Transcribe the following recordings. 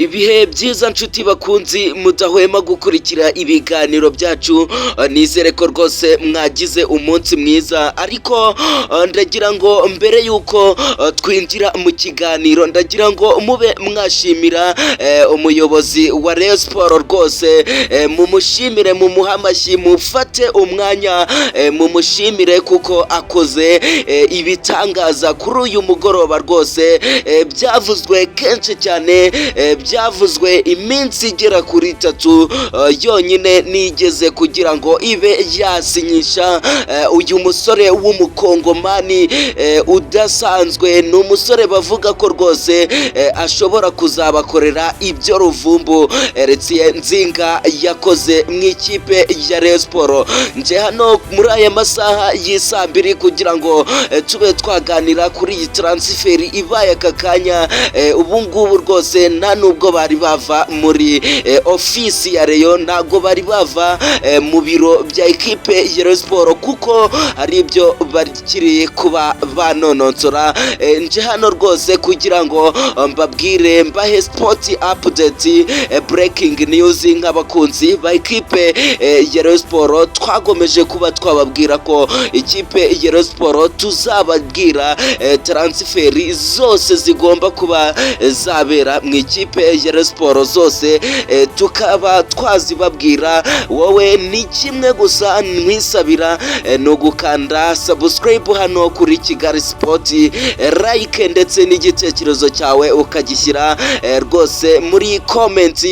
Ibihe byiza nshuti bakunzi mudahwema gukurikira ibiganiro byacu. Nizere ko rwose mwagize umunsi mwiza, ariko ndagira ngo mbere y'uko twinjira mu kiganiro, ndagira ngo mube mwashimira umuyobozi wa Rayon Sport rwose, mumushimire, mumuhe amashyi, mufate umwanya mumushimire kuko akoze ibitangaza kuri uyu mugoroba rwose. Byavuzwe kenshi cyane, byavuzwe iminsi igera kuri 3 yonyine nigeze kugira ngo ibe yasinyisha uyu musore w'umukongomani udasanzwe. Ni umusore bavuga ko rwose ashobora kuzabakorera ibyo Luvumbu Heritier Nzinga yakoze mu ikipe ya Rayon Sport. Nje hano muri aya masaha y'isaa 2 kugira ngo tube twaganira kuri iyi transfer ibaye aka kanya. Ubu ngubu rwose nta nubwo bari bava muri ofisi ya Rayon, ntabwo bari bava mu biro bya ekipe ya Rayon Sport kuko hari ibyo bakiri kuba banononsora. Nje hano rwose kugira ngo mbabwire, mbahe sport update, breaking news. Nk'abakunzi ba ekipe ya Rayon Sport, twagomeje kuba twababwira ko ikipe ya Rayon Sport tuzababwira transfer zose zigomba kuba zabera mu ikipe ya Rayon Sport zose, tukaba twazibabwira. Wowe ni kimwe gusa nkwisabira, ni ugukanda subscribe hano kuri Kigali Sport, like, ndetse n'igitekerezo cyawe ukagishyira rwose muri comment,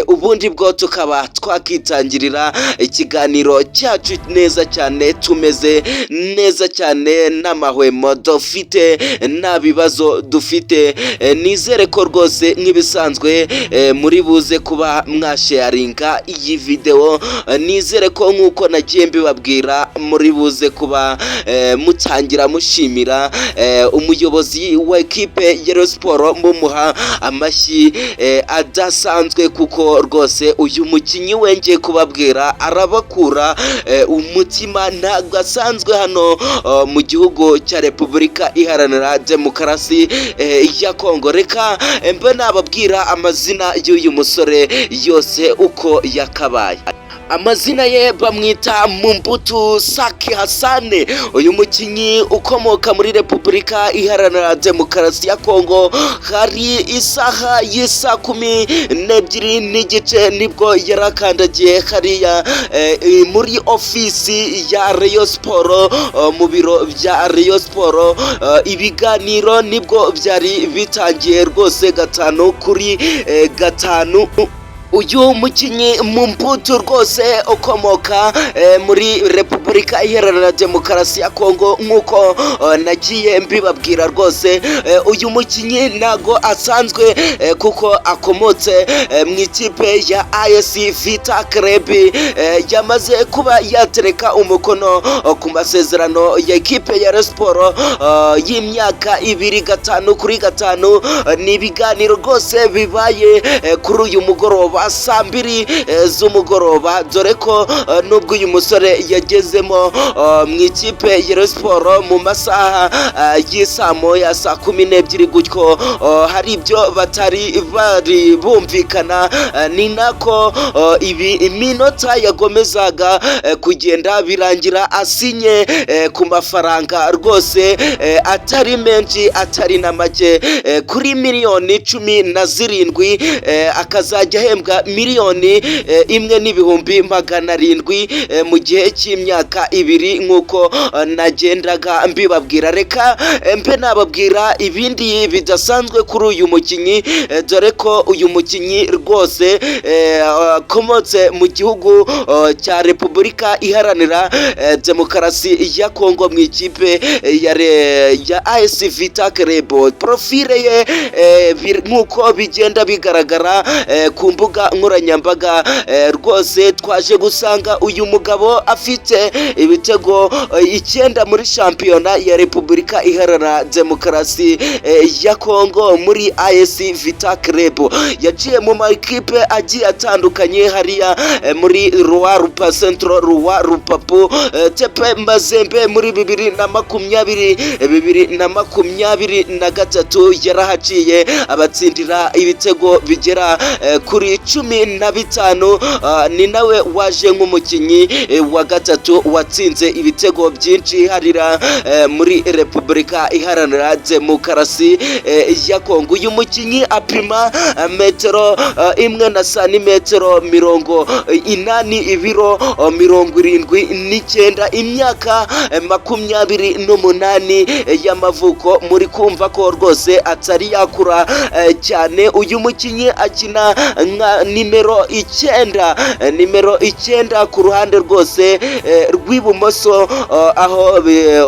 ubundi bwo tukaba twakitangirira ikiganiro cyacu neza cyane, tumeze neza cyane, n'amahwemo dufite, nta bibazo dufite. Nizere ko rwose nk'ibisanzwe muri buze kuba mwasharinga iyi videwo. Nizere ko nk'uko nagiye mbibabwira muri buze kuba mutangira mushimira umuyobozi wa ekipe ya Rayon Sport, mumuha amashyi adasanzwe, kuko rwose uyu mukinnyi we ngiye kubabwira arabakura umutima. Ntabwo asanzwe hano mu gihugu cya Repubulika Iharanira Demokarasi ya Kongo. Reka mbe nababwira amazina y'uyu musore yose uko yakabaye. Amazina ye bamwita Mumbutu Saki Hasane. Uyu mukinnyi ukomoka muri Repubulika Iharanira Demokarasi ya Kongo, hari isaha y'isaa 12:30 nibwo yarakandagiye hariya muri ofisi ya Rayon Sport, mu biro bya Rayon Sport. Ibiganiro nibwo byari bitangiye rwose, gatanu kuri gatanu. Uyu mukinnyi Mumbutu rwose ukomoka muri Repubulika Iharanira Demokarasi ya Kongo, nk'uko nagiye mbibabwira rwose, uyu mukinnyi ntago asanzwe kuko akomotse mu ikipe ya AS Vita Club. Yamaze kuba yatereka umukono ku masezerano ya ekipe ya Rayon Sport y'imyaka 2, gatanu kuri gatanu. Ni ibiganiro rwose bibaye kuri uyu mugoroba saa 2 z'umugoroba, dore ko nubwo uyu musore yagezemo mu ikipe ya Rayon Sport mu masaha y'isaa 1, saa 12 gutyo, hari ibyo batari bari bumvikana. Ni nako ibi iminota yagomezaga kugenda, birangira asinye ku mafaranga rwose atari menshi atari na make, kuri miliyoni 17, akazajya ahembwa miliyoni 1,700,000 mu gihe cy'imyaka 2, nk'uko nagendaga mbibabwira. Reka mbe nababwira ibindi bidasanzwe kuri uyu mukinnyi, dore ko uyu mukinnyi rwose akomotse mu gihugu cya Repubulika Iharanira Demokarasi ya Kongo mu ikipe ya AS Vita Club. Profile ye nk'uko bigenda bigaragara ku mbuga nkoranyambaga, rwose twaje gusanga uyu mugabo afite ibitego 9 muri shampiyona ya Repubulika Iharanira Demokarasi ya Kongo muri AS Vita Club. Yaciye mu makipe agiye atandukanye hariya muri Luapula Central, Luapula, TP Mazembe muri 2020, 2023 yarahaciye abatsindira ibitego bigera kuri 15. Ni nawe waje nk'umukinnyi wa gatatu watsinze ibitego byinshi harira muri Repubulika Iharanira Demokarasi ya Kongo. Uyu mukinnyi apima metero 1 na santimetero 80, ibiro 79, imyaka 28 y'amavuko. Muri kumva ko rwose atari yakura cyane. Uyu mukinnyi akina nka nimero 9, nimero 9 ku ruhande rwose rw'ibumoso, aho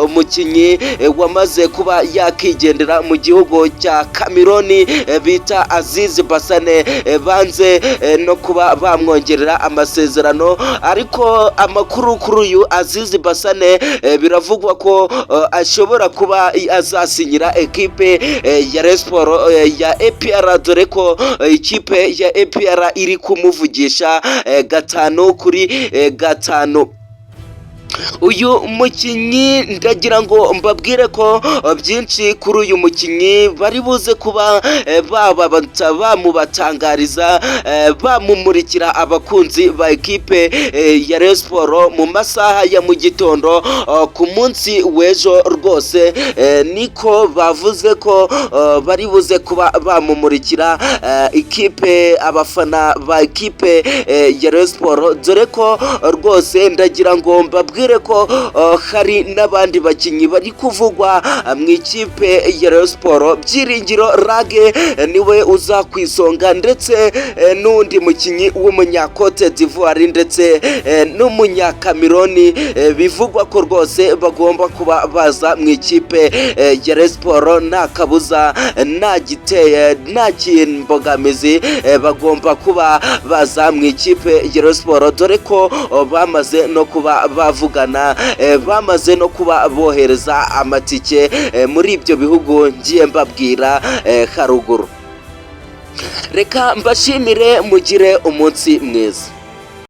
umukinnyi wamaze kuba yakigendera mu gihugu cya Cameroon bita Aziz Basane banze no kuba bamwongerera amasezerano. Ariko amakuru kuri uyu Aziz Basane, biravugwa ko ashobora kuba azasinyira ekipe ya Rayon Sport, ya APR, dore ko ikipe ya APR iri kumuvugisha 5 kuri 5. Uyu mukinnyi, ndagira ngo mbabwire ko byinshi kuri uyu mukinnyi bari buze kuba bamubatangariza, bamumurikira abakunzi ba ekipe ya Rayon Sport mu masaha ya mu gitondo ku munsi w'ejo. Rwose niko bavuze ko bari buze kuba bamumurikira ikipe, abafana ba ekipe ya Rayon Sport, dore ko rwose ndagira ngo mbabwire ko hari n'abandi bakinnyi bari kuvugwa mu ikipe ya Rayon Sport. Byiringiro Lague niwe uza ku isonga, ndetse n'undi mukinnyi w'umunya Cote d'Ivoire ndetse n'umunyakameroni, bivugwa ko rwose bagomba kuba baza mu ikipe ya Rayon Sport nta kabuza, nta giteye, nta kimbogamizi, bagomba kuba baza mu ikipe ya Rayon Sport, dore ko bamaze no kuba bavugana, bamaze no kuba bohereza amatike muri ibyo bihugu ngiye mbabwira haruguru. Reka mbashimire, mugire umunsi mwiza.